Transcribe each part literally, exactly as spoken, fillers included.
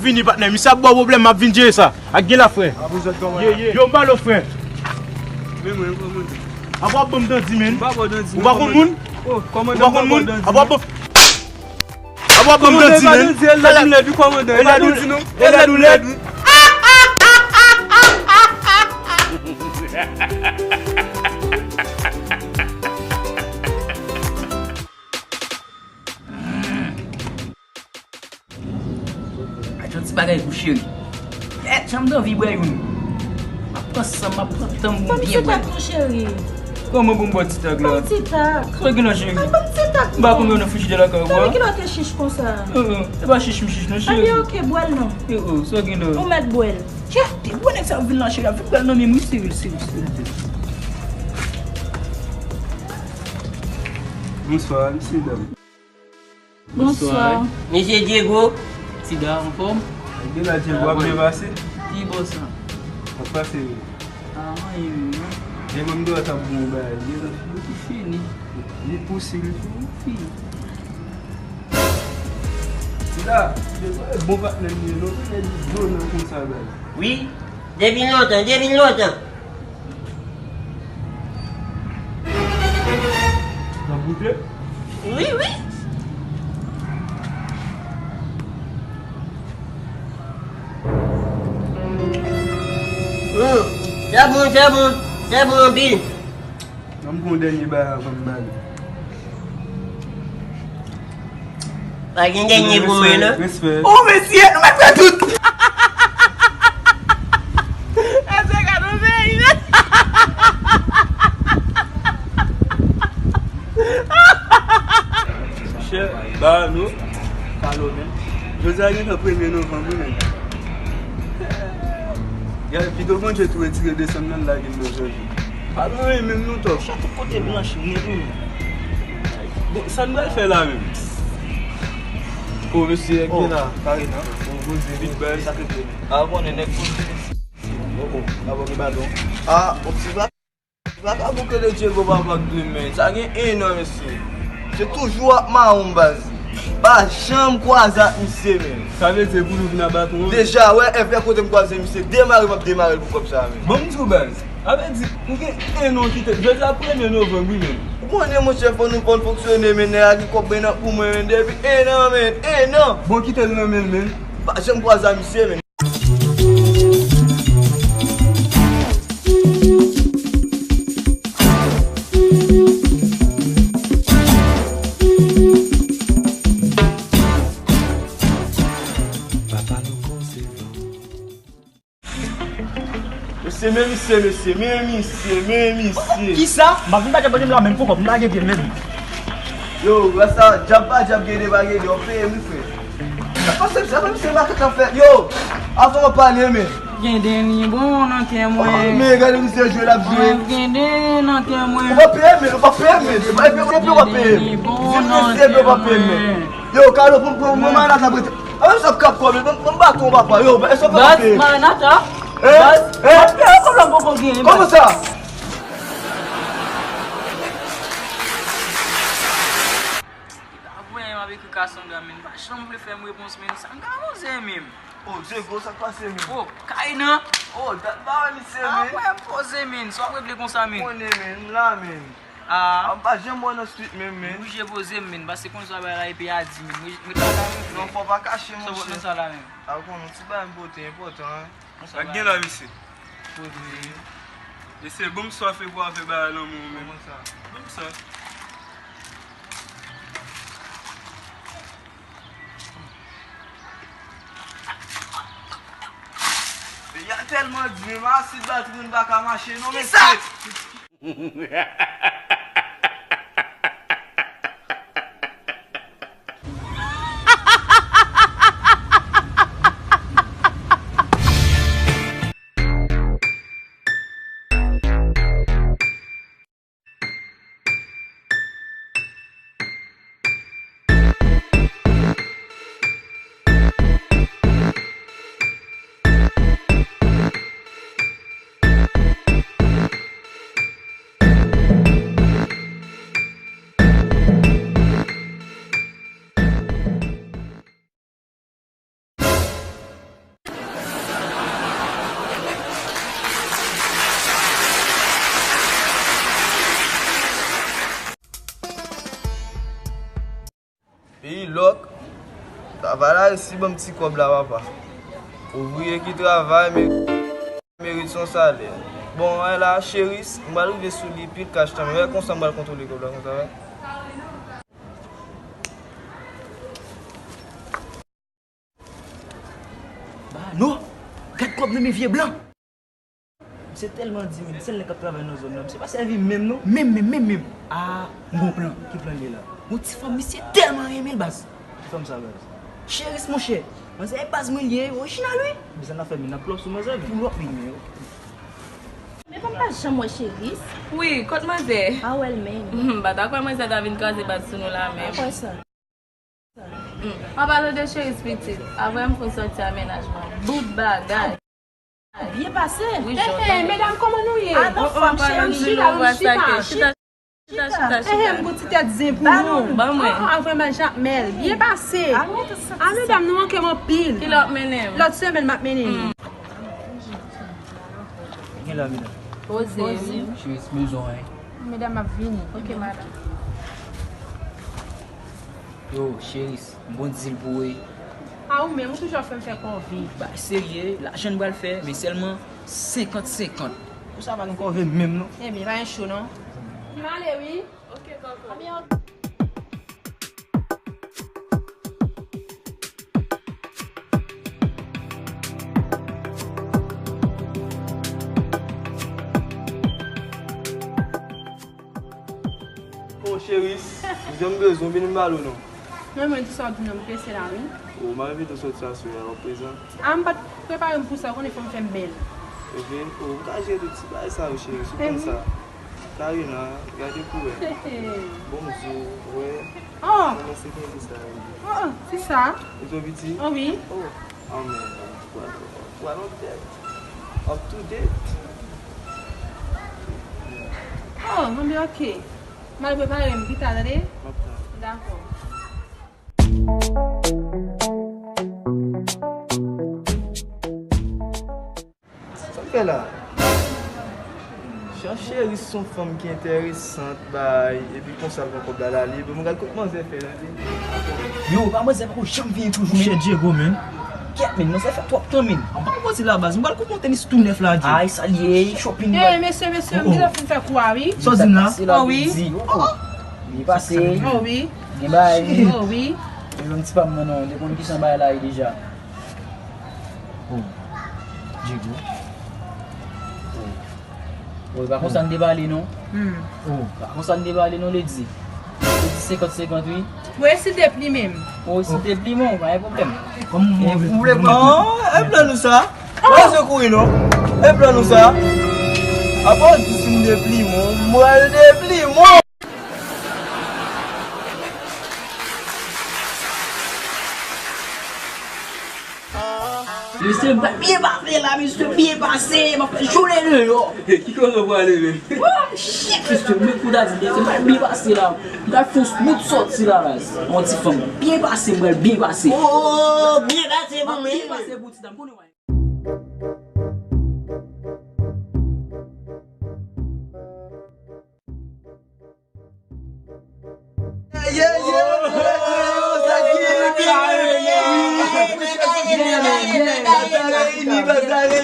Vini, patnè, misye ap ba w pwoblèm, m ap vin jere sa. Ak gen la, frè. Apre zòt kòmandan. Ye, ye. Yo, m ba l, frè. Men mwen, kòmandan. Apa w ap ban m dandi, menn? M pa ba w dandi, ou pa konn moun? Oh, kòmandan, m pa ba w dandi. Apa w ap ban m dandi, menn? Kòmandan, e pa dandi, e lèd ou lèd, wi, kòmandan. E pa dandi, non. E lèd ou lèd, wi. Ay, yon ti bagay pou cheri. Kèt, jan m t anvi bwè youn. M ap pran san m, m ap pran tan m pou m byen bwè. Ban m ti tak, mon cheri. Kòman pou m bwè ti tak la? Ban m ti tak. Sa gen la, cheri? Ay, ban m ti tak, non. M pa konn wè nan frijidè lakay ou a. Tande ki lè w te chich konsa. Uh-uh. E pa chich m chich, non, cheri. Ebyen, oke, bwè l non. Uh-uh, sa gen la? Ou mèt bwè l. Kèt, te bwè nèg sa ap vin la, cheri, ap vin bwè l nan men m, wi, sere l, sere l, sere l, sere l. Bonswa, mesye dam. Bonswa. Mesye Diego. Tida, anfòm? Ebyen la, Diego, w ap byen pase? Ki bò sa? W ap pase, wi. A, anyen menm, non. Gen manm dwat ap bon bagay, gen nan fini. Li fini. Li pousi, li fini. Fini. Tida, Diego, e bon patnè m li ye, non, men li dlo nan konsa, bagay. Wi, depi lontan, depi lontan. Nan goute? Wi, wi. Hmm, sa bon, sa bon, sa bon anpil. Ban m pran yon dènye bagay avan m ale. Pa gen dènye pou mwen, non. Respè. Oh, mesye, nou mèt fè tout. Èske gade yon peyi, men? Chè, ba nou, kalo, men. Jodi a gentan premye novanm, wi, men. Gade, pito Bondye tou retire desanm nan, lage m nan janvye. Pa gen anyen menm non, tòp. Chè, tout kote blanch nèt, wi, men. Bon, sa n pral fè la menm? O, mesye, nèg gen la, Karina. Bon, poze, big buzz. Sa te ple, men. A, konnen nèg poze. O, o, n ap oke baton. A, o, ti va. Vakabon ke de Diego papa k demen. Sa gen en an, mesye. Se toujou ap mawon, baz. Pa janm kwaze ak misye, men. Sa vle di pou nou vin aba tou, wi. Deja, wè, F B I kote m kwaze misye, demare m ap demare l pou kòb sa, men. Bon, m di w, baz. Sa vle di, ou gen en an w kite. Jodi a premye novanm, wi, men. Ou konnen, monchè, fò nou konn fonksyone, men. Nèg la gen kòb mwen nan pou mwen, men. Depi en an, men. En an. Bon, kite l nan men l, men. Pa janm kwaze ak misye, men. Mesye, men misye, mesye, men misye, men misye. Kisa? M ap vin pa djab, m la menm pou kòb, m lage pye m menm. Yo, rasta, djab pa djab, gede pa gede, w ap peye m wi, frè. Sa pase, sa pase, se makak ap fè. Yo, avan w pale, men. Gede ni bon nan kè mwen. Men gade misye jwe l ap jwe. Gede nan kè mwen. Ou pa peye m, men, ou pa peye m, men. Epi, epi, epi, ou pa peye m. Di m mesye, epi ou pa peye m, men. Yo, Carlo, pran, pran, pran malad la, prete. A, men sa k ap kòb, men, pran, pran baton, papa. Yo, èske w pa peye? Baz, Maranatha. Hein? Baz, hein? M ap peye kòb la, m poko genyen, baz. Kòman sa? Avwe m ap ekri Cassandra, men pa janm vle fè m repons, men sa m ka poze menm. Oh, Diego, sa k pase, men? Oh, kay nan. Oh, dat ba wè misye, men. Avwe m poze, men. Sa w ap regle konsa, men? Konnen, men, m la, men. Ah. Ah, m pa janm wè nan street menm, men. Oblije poze m, men, paske konn sa bagay la epi a di, men. Mwen, mwen ta la, men. Non, fò pa kache, monchè. Sa w ap nan sa la, men? Ah, ou konnen, yon ti bagay m pote enpòtan, hein. Sa k gen la, mesye? Mesye, bon m swaf pou afè bagay lanmou menm. Bon m swaf. Peyi a tèlman di, menm asid batri nou pa ka mache non, mesye. Kisa? Travay la resi ban m ti kòb la, papa. Ouvriye ki travay, me- Merit son salè. Bon, wè la, Cheris, m pral rive sou li pil kach tanmen. Wè konsa m pral kontwole kòb la konsa, wè. Ba, non! Gad kòb nan men vye blan! Misye tèlman di, men, sèl nèg k ap travay nan zòn nan. Misye pa sèvi m menm, non. Menm, menm, menm, menm. Ah, m gon plan. Ki plan li ye la? Gon ti fanm, misye tèlman renmen l, baz. Ki fanm sa, baz? Cheris, monchè. Manzè, e baz mwen li ye, orijinal, wi. Men sa n ap fè, men n ap pull up sou manzè, men. Pull up, men, men, ok. Men kòm m pa janm wè Cheris. Wi, kot manzè? Pa wè l menm. M pa ta kwè manzè ta vin kraze baz sou nou la menm. Pa kwè sa. An palan de Cheris pitit, avè m fin sòti a mennaj mwen. Bout bagay. Byen pase. Wi, jòt. Medam, kòman nou ye? Ah non, fanm cheri, chita, chita, chita, chita, chita. Ehe, m gon ti tèt zen pou nou. Ban mwen. Ah, ah, vrèman, Jakmèl, byen pase. Ah, medam, nou manke m anpil. Kilè w ap mennen m? Lòt semèn, m ap mennen nou. Gen la, medam. Poze. Poze. Cheris, bezwen. Medam ap vini. Ok, madam. Yo, Cheris, m gon deal pou ou, wi. A, ou menm, ou toujou ap fè m fè kòve. Ba, serye, lajan n pral fè, men sèlman senkant senkant. Pou sa pa gen kòve menm, non. Ebyen, pa gen cho, non. M ale, wi. Ok, kòkò. Oh, Cheris, m janm bezwen w, vin m pale w non. Non, mwen di sa w di non, m prese la, wi. Oh, m ap envite w soti aswè a, w ap prezan? A, m pa t prepare m pou sa, w konnen fò m fè m bèl. Ebyen, oh, ou ka jere tout ti bagay sa yo, Cheris, ou konn sa. Karina, gade pou wè. Bonjou, wè. Oh! Kòman se kenbe sa yo? Oh, oh, ki sa? Ou twò piti? Oh, wi. Oh, anmè, pral, pral an tèt. Up to date. Oh, anmè, ok. M al prepare m pita, tande? M ap tann. Dakò. Sa w fè la? Jan Cheris se yon fanm ki enteresant, bay, epi konsa l pran kòb la, l ale. Epi mwen gad kot manzè fè, tande. Yo, pa manzè poko janm vini toujou, men. Monchè Diego, men. Kèt, men, manzè fè twòp tan, men. An pa poko di la, baz. Mwen pral kout yon tenis tou nèf la, Diego. Ay, sa l ye, shopping. Ey, mesye, mesye, m gentan fin fè kou a, wi. Sa w di m la? Oh, wi. Oh, oh. Byen pase. Oh, wi. Gen bagay, wi. Oh, wi. Yo, yon ti pa m nan, non. Ou te konn kijan bagay la ye deja. Oh, Diego. Oh. Oh, e pa konsa n te pale non. Hmm. Oh. Pa konsa n te pale non, Lady. Lady senkant senkant, wi. Bon, e si l te pli menm? Oh, si l te pli menm, pa gen pwoblèm. Kòm ou vle pran. Oh, e plan nou sa. Pa se kouri non. E plan nou sa. Apa w di si m te pli menm, mwen te pli menm. Mesye, m pral byen pase la, mesye, byen pase, m ap fè jounen deyò. Ki kote w prale menm? Oh, shit, mesye, men kou dadi, mesye, m pral byen pase la. M pral fè yon bout sòti la, baz. Yon ti fanm byen pase, m pral byen pase. Oh, byen pase pou mwen. Byen pase pou ti dam, konnen w a.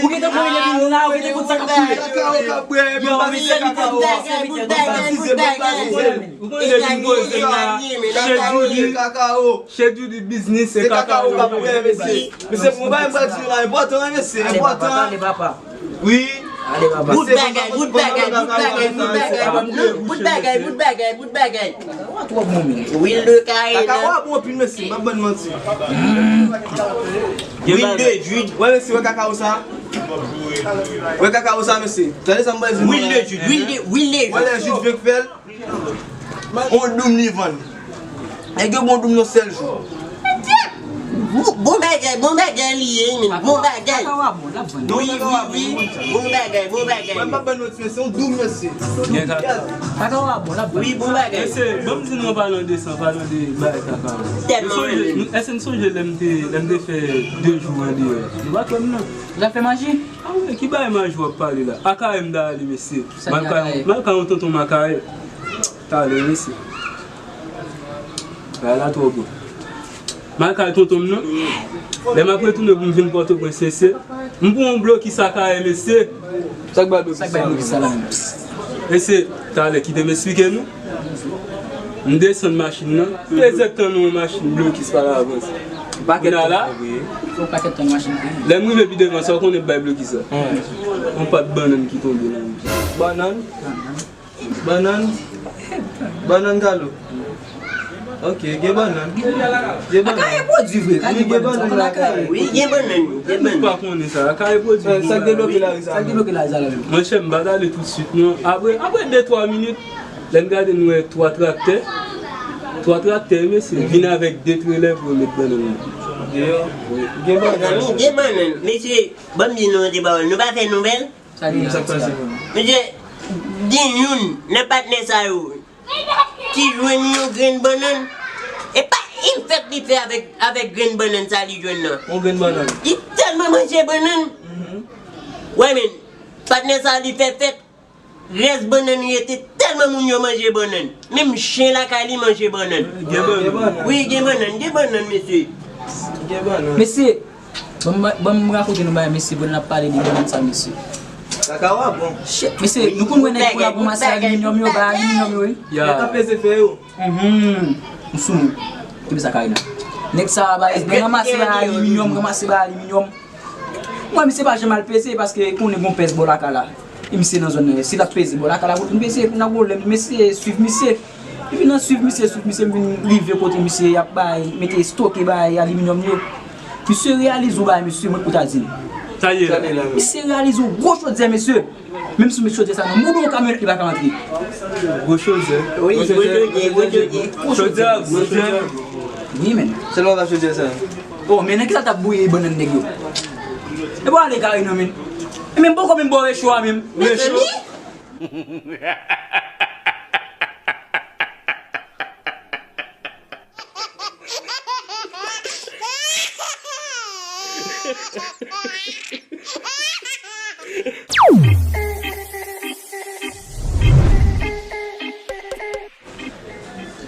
Ou gentan konn depi la, ou gentan konn sa k ap koule. Yo, mesye, mesye, mesye, mesye, mesye, mesye. Ou konnen depi m poze m la, Chez Judy, Chez Judy biznis se kakao. Mesye, mesye, mwen pa menm pa di nou la, enpòtan, mesye, enpòtan. Wi. Bout bagay, bout bagay, bout bagay, bout bagay, bout bagay, bout bagay, bout bagay. Kakao a twò bon, men. Kakao a bon anpil, mesye, m pa ban n manti. Wè, mesye, wè kakao sa. Wè kakao sa, mesye. Tande sa m pral di nou la. Wè lè Jude vin k fè l. On doum li vann. Nèg yo bon doum nan sèl jou. Bon, bon bagay, bon bagay li ye, men bon bagay. Wi, wi, wi. Bon bagay, bon bagay. Mwen pa ban nou ti mesye, on doum mesye. Kakao a bon, l ap bon. Wi, bon bagay. Mesye, ban m di nou an palan de sa, an palan de bagay kakao. Tèlman renmen. Èske n sonje lè m te, lè m te fè de jou andeyò? Nou pa kwè m non. Ou t ap fè maji? A wi, ki bagay maji w ap pale la? Akayè m t ale, mesye. M al kay yon tonton m Akayè. Talè, mesye. Bagay la twò bon. M al kay tonton m nan. Lè m ap retounen pou m vin Pòtoprens, mesye, m pran yon blokis Akayè, mesye. Sa k bay blokis sa la menm? Mesye, talè, kite m esplike nou. M desann machin nan. Prezèk tann yon machin blokis pa la avans. Kounye a la, lè m rive pi devan, sa w konnen bay blokis la. Yon pat bannann ki tonbe nan wout la. Bannann? Bannann? Bannann, Kalo? Ok, gen bannann. Gen bannann. Akayè pwodui vre, Akayè gen bannann. Wi, gen bannann. Gen bannann. Ou pa konnen sa, Akayè pwodui. Sa k debloke lari sa menm? Monchè, m pa t ale toutswit non. Apre, apre de twa minit, lè n gade, n wè twa traktè. Twa traktè, mesye, vin avèk de trelè pou yo met bannann nan. Gen bannann. Gen bannann. Mesye, ban m di nou yon ti pawòl. Nou pa fè nouvèl? Sa gen sa k pase? Mesye, gen youn nan patnè sa yo ki jwenn yon grenn bannann. E pa li fèk li fè avèk, avèk grenn bannann sa li jwenn nan. Yon grenn bannann. Li tèlman manje bannann. Wè, men, patnè sa li fè fèt, rès bannann rete tèlman moun yo manje bannann. Menm chen lakay li manje bannann. Gen bannann. Wi, gen bannann, gen bannann, mesye. Gen bannann. Mesye, Ban m, ban m rakonte nou bagay, mesye, pandan n ap pale de bannann sa, mesye. Kaka w a bon. Shit, mesye, nou konn wè nèg ki ap ranmase aliminyòm yo, bay aliminyòm yo, wi. Ya. Nèg k ap peze fè yo. Mhm. M sou nou. Kenbe sa, Karina. Nèg sa a, bay, ranmase bay aliminyòm, ranmase bay aliminyòm. Mwen, misye pa janm al peze, paske konnen gon pèz bò lakay la. E misye nan zòn nan, si l ap peze bò lakay la, pou l vin peze, pou n ap pwoblèm, mesye, swiv misye. Epi nan swiv misye, swiv misye, m vin rive kote misye ap bay, mete estoke bay aliminyòm yo. Misye reyalize yon bagay, mesye, mwen pou ta di l. Sa ye la? Misye reyalize yon gwo chodyè, mesye. Menm si w met chodyè sa nan mouda yon kamyonèt, li pa ka antre. Gwo chodyè? Wi, gwo chodyè, gwo chodyè. Chodyè a gwo, chodyè a gwo. Wi, men. Sèlman pa chodyè sa. Oh, men nan kisa l t ap bouyi bannann nèg yo? E pa ale kare non, men. E men poko menm bò recho a menm. Recho?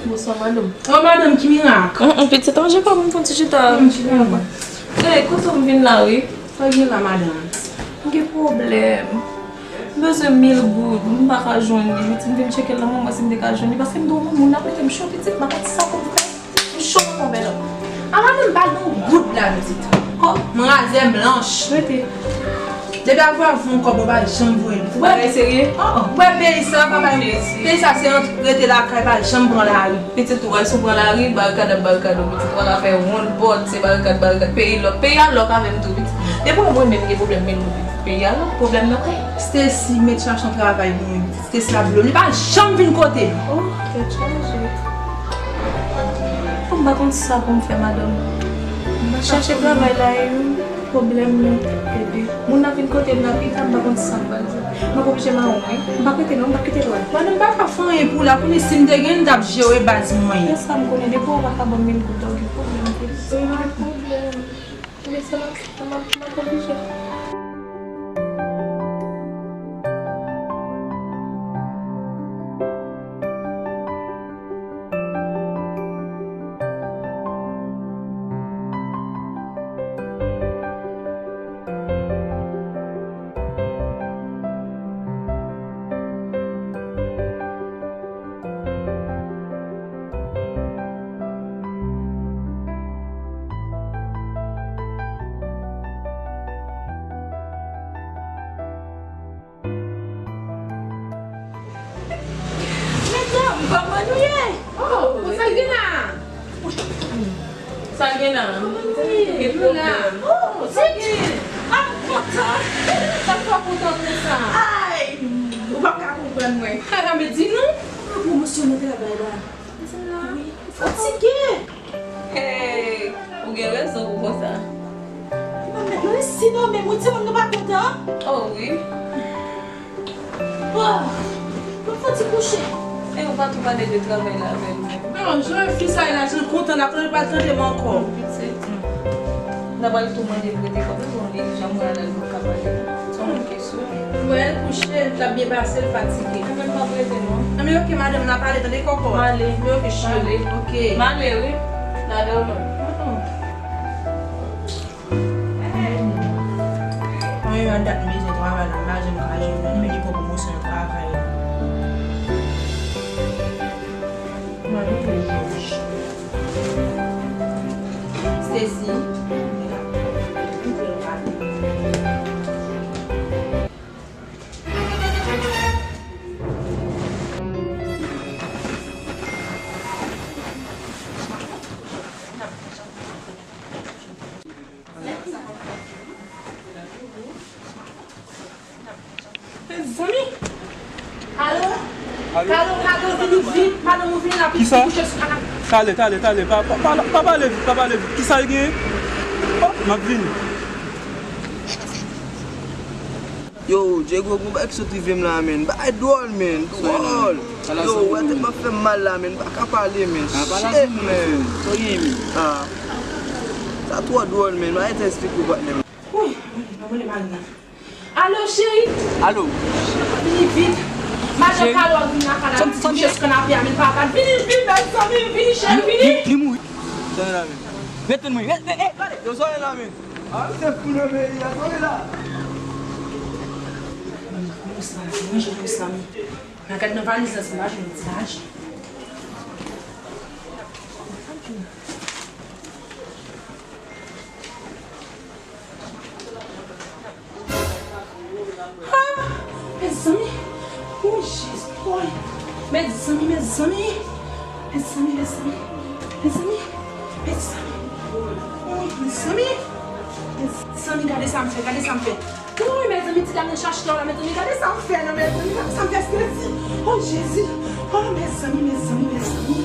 Bonswa, madanm. Oh, madanm, ki mirak? Hum, hum, pitit, anje kò pou m fè yon ti chita. Hum, chita. Eh, kote w vin la, wi? Sa gen la, madanm? M gen pwoblèm. M bezwen mil goud, m pa ka jwenn li. Pitit, m vin tcheke lanmò, mwen si m te ka jwenn li. Paske m dwe yon moun ap mete m cho, pitit, m pa konn sa pou m fè. M cho konn fè lòt. A, madanm, m pa gen yon goud la, pitit. Kò m razè blanch. Rete. Depi ap voye yon kòb, ou pa janm voye l. Ou wè, serye? Oh, oh. Ou wè peyi sa, pa bay. Peyi sa se ant rete lakay, pa janm pran lari. Pitit, ou wè, si w pran lari, barikad ap barikad ou, pitit, ou pa ka fè wonn pòt, se barikad, barikad. Peyi lòk, peyi a lòk avè m tou, pitit. Depi w wè mwen menm gen pwoblèm, men nou, pitit, peyi a lòk, pwoblèm nan kay. Stacy, met chache yon travay pou mwen, pitit. Stacy ap blo m, li pa janm vin kote m. Oh, tèt chaje. Oh, m pa konn sa pou m fè, madanm. M ap chache travay la, e yon pwoblèm nan. Ede. Moun nan vin kote m nan pita, m pa konn sa m pral di. M ap oblije mawon, wi. M p ap rete non, m p ap kite l wè. Madanm, m pa ka fè anyen pou la, kounye si m te gen, m t ap jere baz mwen. Men sa m konnen, depi w pa ka ban m mil goud la, ou gen pwoblèm, wi. Wi, m gen pwoblèm. Men sa m ap, sa m ap, m ap oblije. Medam, kòman nou ye? Oh, sa gen la? Sa gen la? Kòman nou ye? Gen pwoblèm. Oh, sa gen? Ah, m kontan. Sa fè w kontan konsa? Ay, ou p ap ka konprann mwen. Kaka, men di nou. Pwomosyon nan travay la. Wi, fatige. Hey, ou gen rezon pou konsa. Mwen mèt resi non, men mwen timoun nou pa kontan. Oh wi. Bon, mwen fò ti kouche. E ou pa tou pale de travay la avè l menm. Non, jan fi sa ye la, jan l kontan, l ap pral tande m ankò. Pitit. N a pral tou mande l rete kanpe pou li, jan mwen alè l pa ka pale. Se yon moun ki Wè l kouche, l t ap byen pase, l fatige. Mwen menm m ap rete non. Anben, oke, madanm, n a pale, tande kòkòt. M ale. Men oke, cheri. M ale. Oke. M ale, wi. N a dòmi. Mm, mm. Nan dat m bezwen travay la, m pa janm ka jwenn youn, men li pran pwomosyon nan travay li. Mwen, m vle jòj. Stacy. Mezanmi! Alo? Alo? Kado, Kado, vini vit. Madanm ou vini la pou kouche sou kanapé. Talè, talè, talè. Pa, pa, pa, pa pale vit, pa pale vit. Kisa l genyen? Oh, m ap vini. Yo, Diego, gon bagay ki sot rive m la, menn. Bagay dwòl, menn. Dwòl. Yo, wè tèt m ap fè m mal la, menn. M pa ka pale, menn. Shit, menn. Ah. Sa twò dwòl, menn. Bagay te eksplike w, patnè m. Wi, mwen, mwen, mwen, mwen. Alo, cheri. Alo. Vini vit. Madan Kado ap vin nan kay la. Li kouche sou kanapé a, men l pa bat. Vini vit, mezanmi, vini, cheri, vini. Li, li mouri. Tande la, men. Ret tann mwen. Ret, ret, ret, gade. Yo, sòti la, men. A, misye fou nan peyi a, sòti la. Mwen, mwen, mwen, mwen, mwen, mwen. Mwen gade nan valiz la, se pa jwenn ti lajan. Ah, mezanmi. Oh, Jezi, woy. Mezanmi, mezanmi. Mezanmi, mezanmi. Mezanmi, mezanmi. Oh, mezanmi. Mezanmi, gade sa m fè, gade sa m fè. Woy, mezanmi, ti dam nan chache la, mezanmi, gade sa m fè, non, mezanmi, gade sa m fè, Stacy. Oh, Jezi. Oh, mezanmi, mezanmi, mezanmi.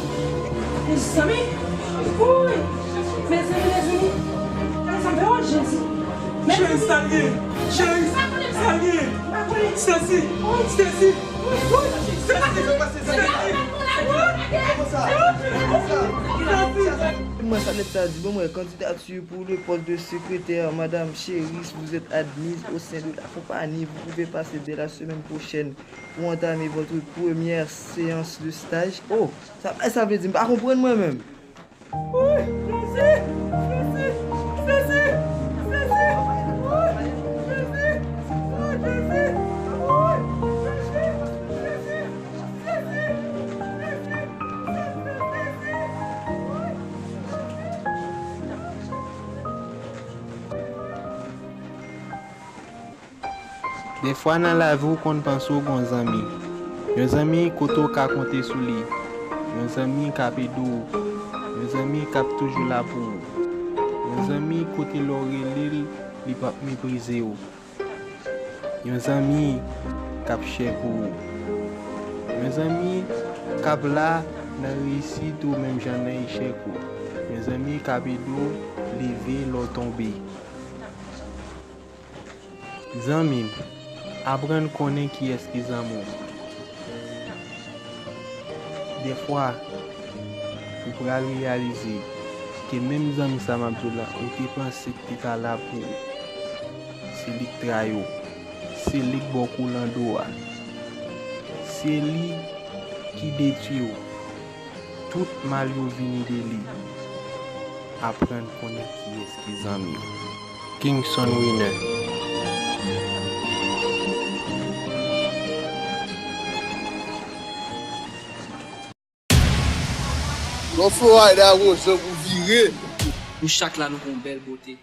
Mezanmi. Woy. Mezanmi, mezanmi. Gade sa m fè, oh, Jezi. Cheri, sa l ye? Cheri, sa l ye? Stacy. Stacy. Woy, Stacy. Stacy. Stacy. Mwen, sa nèg sa di, bon, mwen, kandidati pour le poste de secrétaire, Madame Cheris, vous êtes admise au sein de la compagnie. Vous pouvez passer dès la semaine prochaine pour entamer votre première séance de stage. Oh, sa, sa vle di, m pa konprann mwen menm. Woy, Jezi, Jezi, Jezi, woy, Jezi, woy, Jezi, woy, Jezi, Jezi, Jezi, Jezi, Jezi, woy. Defwa nan lavi w konn panse w gon zanmi. Yon zanmi kote w ka konte sou li. Yon zanmi k ap ede w. Yon zanmi k ap toujou la pou ou. Yon zanmi kote lè w rele l, li p ap meprize w. Yon zanmi k ap chè pou ou. Yon zanmi k ap la nan reyisit ou menm jan nan echèk ou. Yon zanmi k ap ede w leve lè w tonbe. Zanmi m, aprann konnen kiyès ki zanmi w. Defwa, ou pral reyalize ke menm zanmi sa m ap di w la, ou te panse ki te ka la pou ou, se li k trayi w, se li k ba w koulando a, se li ki detwi w. Tout mal yo vini de li. Aprann konnen kiyès ki zanmi w. Kingson Winner. Yon fo ay da wozan pou vire. Nou chak la, nou gon bèl bote.